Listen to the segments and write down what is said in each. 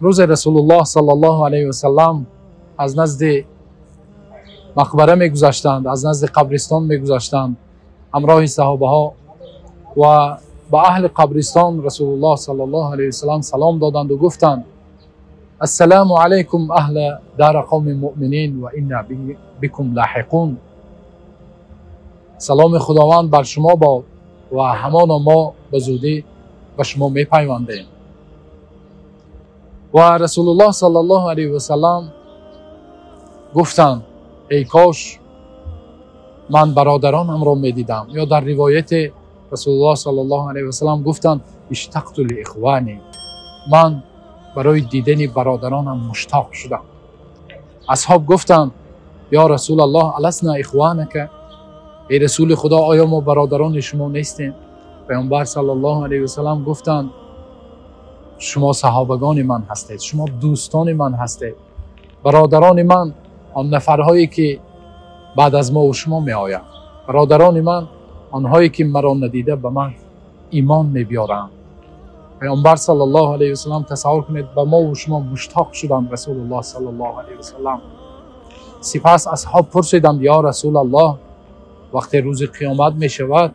Рӯзе Расулуллоҳ саллаллоҳу алайҳи васаллам аз назди мақбара мегузаштанд, аз назди қабристон мегузаштанд ҳамроҳи саҳобаҳо ва ба аҳли қабристон Расулуллоҳ саллаллоҳу алайҳи васаллам салом доданд ва гуфтанд: Ассалому алайкум аҳла дара қавми муъминин ва инна бикум лоҳиқун. Саломи Худованд бар шумо бод ва ҳамоно мо ба зудӣ ба шумо мепайвандем. Ва Расулуллоҳ саллаллоҳу алайҳи васаллам гуфтанд: эй кош ман бародаронамро медидам. Ё дар ривояте Расулуллоҳ саллаллоҳу алайҳи васаллам гуфтанд: иштақту лиихвани, ман барои дидани бародаронам муштоқ шудам. Асҳоб гуфтанд: ё Расулаллоҳ, аласна ихванака, эй Расули Худо, оё мо бародарони шумо нестем? Паёмбар саллаллоҳу алайҳи васаллам гуфтанд: шумо саҳобагони ман ҳастед, шумо дӯстони ман ҳастед, бародарони ман он нафарҳое ки баъд аз мо ва шумо меоянд, бародарони ман онҳое ки маро надида ба ман имон мебиёранд. Паёмбар саллаллоҳу алайҳи васаллам, тасаввур кунед, ба мо ва шумо муштоқ шуданд Расулуллоҳ саллаллоҳу алайҳи васаллам. Сипас асҳоб пурсиданд: ё Расулаллоҳ, вақте рӯзи қиёмат мешавад,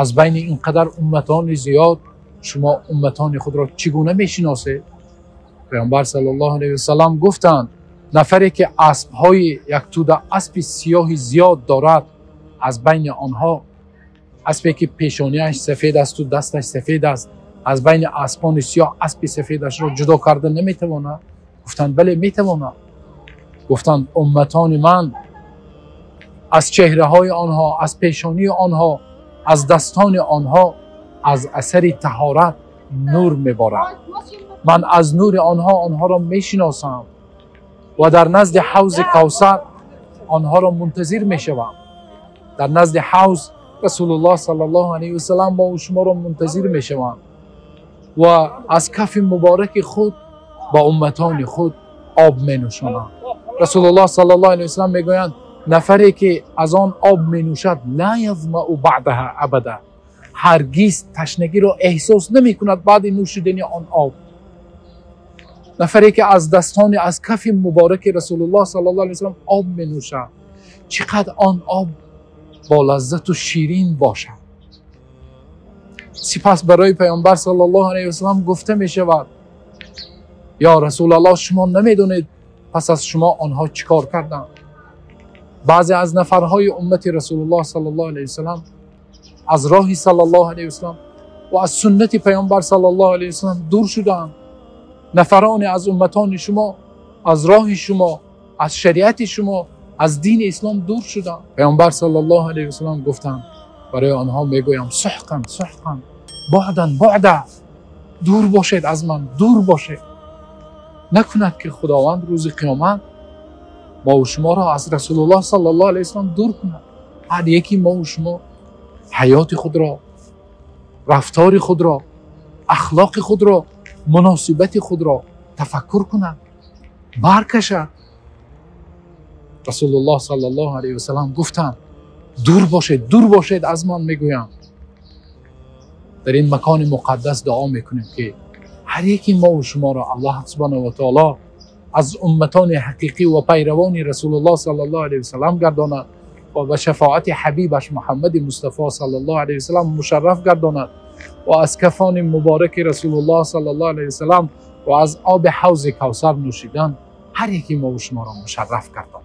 аз байни ин қадар умматони зиёд шумо умматони худро чӣ гуна мешиносед? Паёмбар саллаллоҳу алайҳи васаллам гуфтанд: нафаре ки аспҳои як тӯда аспи сиёҳи зиёд дорад, аз байни онҳо аспе ки пешониаш сафед аст ва дасташ сафед аст, аз байни аспони сиёҳ аспи сафедашро ҷудо карда наметавонад? Гуфтанд: бале, метавонад. Гуфтанд: умматони ман аз чеҳраҳои онҳо, аз пешонии онҳо, аз дастони онҳо аз асари таҳорат нур меборад. Ман аз нури онҳо онҳоро мешиносам ва дар назди ҳавзи Кавсар онҳоро мунтазир мешавам. Дар назди ҳавз Расулуллоҳ саллаллоҳу алайҳи васаллам мо ва шуморо мунтазир мешаванд ва аз кафи мубораки худ ба умматони худ об менӯшонанд. Расулуллоҳ саллаллоҳу алайҳи васаллам мегӯянд: нафаре ки аз он об менӯшад, ла язмау баъдаҳа абада, ҳаргиз ташнагиро эҳсос намекунад баъди нӯшидани он об. Нафаре ки аз дастони, аз кафи мубораки Расулуллоҳ саллаллоҳу алайҳи васаллам об менӯшад, чӣ қадр он об бо лаззату ширин бошад. Сипас барои Паёмбар саллаллоҳу алайҳи васаллам гуфта мешавад: ё Расулаллоҳ, шумо намедонед пас аз шумо онҳо чӣ кор карданд? Баъзе аз нафарҳои уммати Расулуллоҳ саллаллоҳу алайҳи васаллам аз роҳи саллаллоҳу алайҳи васаллам ва аз суннати Паёмбар саллаллоҳу алайҳи васаллам дур шудаанд. Нафароне аз умматони шумо аз роҳи шумо, аз шариати шумо, аз дини ислом дур шуданд. Паёмбар саллаллоҳу алайҳи васаллам гуфтанд: барои онҳо мегӯям: суҳқан, суҳқан, буъдан, буъда, дур бошед аз ман, дур бошед. Накунад ки Худованд рӯзи қиёмат мо ва шуморо аз Расулуллоҳ саллаллоҳу алайҳи васаллам дур кунад. Ҳар яке мо ва шумо ҳаёти худро, рафтори худро, ахлоқи худро, муносибати худро тафаккур кунад, баркашад. Расулуллоҳ саллаллоҳу алайҳи васаллам гуфтанд: дур бошед, дур бошед аз ман, мегӯям. Дар ин макони муқаддас дуо мекунем ки ҳар яке мо ва шуморо Аллоҳ субҳонаҳу ва таъоло аз умматони ҳақиқӣ ва пайравони Расулуллоҳ саллаллоҳу алайҳи васаллам гардонад ва ба шафоати ҳабибаш Муҳаммади Мустафо саллаллоҳу алайҳи васаллам мушарраф гардонад ва аз кафони мубораки Расулуллоҳ саллаллоҳу алайҳи васаллам ва аз оби ҳавзи Кавсар нӯшидан ҳар яке мо ва шуморо мушарраф гардонад.